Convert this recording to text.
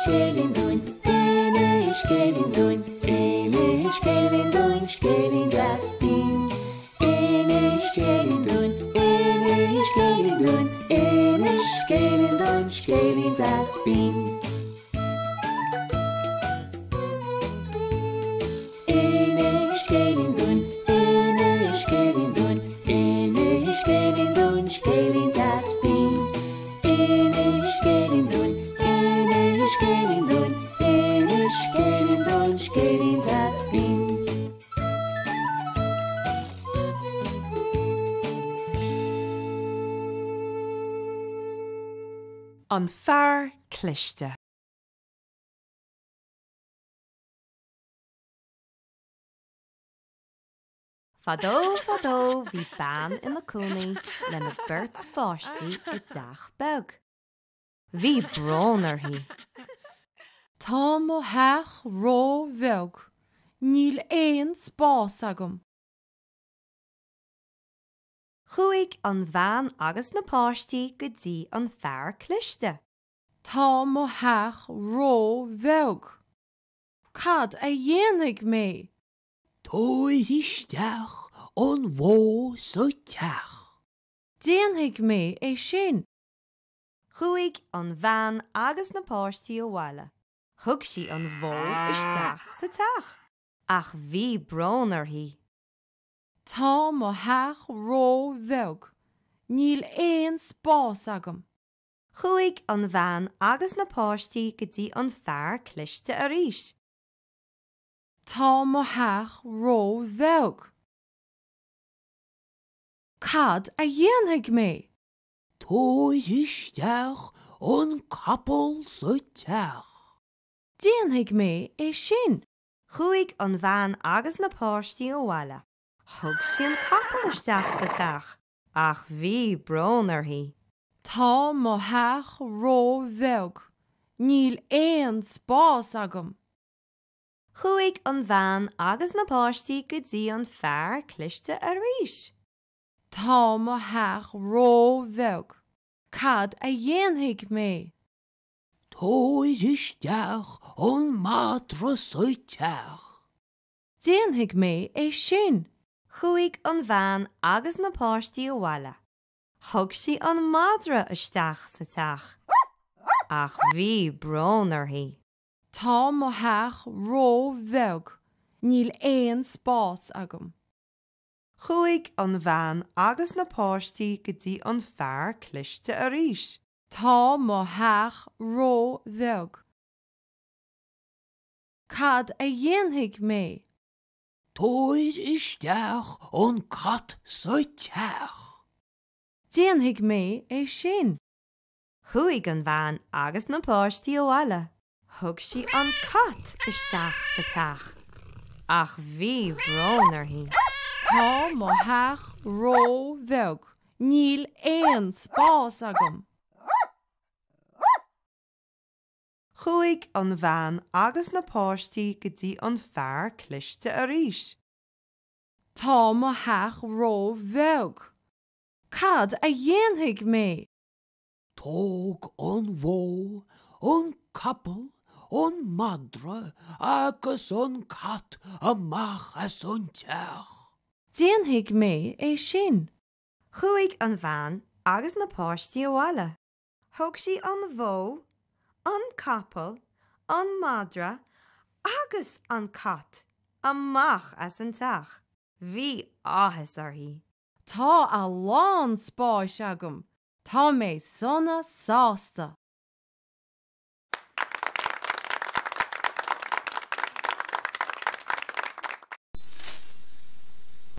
scéilín dúinn, Inis scéilín dúinn, Inis scéilín dúinn, scéilín deas binn. Inis scéilín dúinn, Inis scéilín dúinn, Inis scéilín dúinn, scéilín deas binn. Inis scéilín dúinn, Inis scéilín dúinn, Inis scéilín dúinn, scéilín deas binn. Inis scéilín dúinn, Inis scéilín dúinn, Inis scéilín dúinn, scéilín deas binn. An Fear Cliste. Fadó fadó bhí bean ina cónaí lena beirt pháistí i dteach beag. Bhí brón uirthi. Tá mo theach ró-bheag, níl aon spás agam. Chuaigh an bhean agus na páistí go dtí an fear cliste. Tá mo theach ró-bheag. Cad a dhéanfaidh mé? Tabhair isteach an bhó sa teach. Déanfaidh mé é sin. Chuaigh an bhean agus na páistí abhaile. Thug sí an bhó isteach sa teach. Ach bhí brón uirthi. Tá mo theach ró-bheag. Níl aon spás agam. Chuaigh an bhean agus na páistí go dtí an fear cliste arís. Tá mo theach ró-bheag. Cad a dhéanfaidh mé? Tabhair isteach an capall sa teach. Déanfaidh mé é sin. Chuaigh an bhean agus na páistí abhaile. Thug sí an capall isteach sa teach, ach bhí brón uirthi. Tá mo theach ró-bheag. Níl aon spás agam. Chuaigh an bhean agus na páistí go dtí an fear cliste arís. Tá mo theach ró-bheag. Cad a dhéanfaidh mé? Tabhair isteach an madra sa teach. Déanfaidh mé é sin. Chuaigh an bhean agus na páistí abhaile. Thug sí an madra isteach sa teach. Ach bhí brón uirthi. Tá mo theach ró-bheag, níl aon spás agam. Chuaigh an bhean agus na páistí go dtí an fear cliste arís. Tá mo theach ró-bheag. Cad a dhéanfaidh mé? Tabhair isteach an cat sa teach. Déanfaidh mé é sin. Chuaigh an bhean agus na páistí abhaile. Thug sí an cat isteach sa teach. Ach bhí brón uirthi. Tá mo theach ró-bheag, níl aon spás agam. Chuaigh an bhean agus na páistí go dtí an fear cliste arís. Tá mo theach ró-bheag. Cad a dhéanfaidh mé? Tóg an bhó, an capall, an madra agus an cat amach as an teach. Déanfaidh mé é sin. Chuaigh an bhean agus na páistí abhaile. Thóg sí an bhó, an capall, an madra agus an cat amach as an teach. Bhí áthas uirthi. Tá a lán spáis agam. Tá mé sona sásta.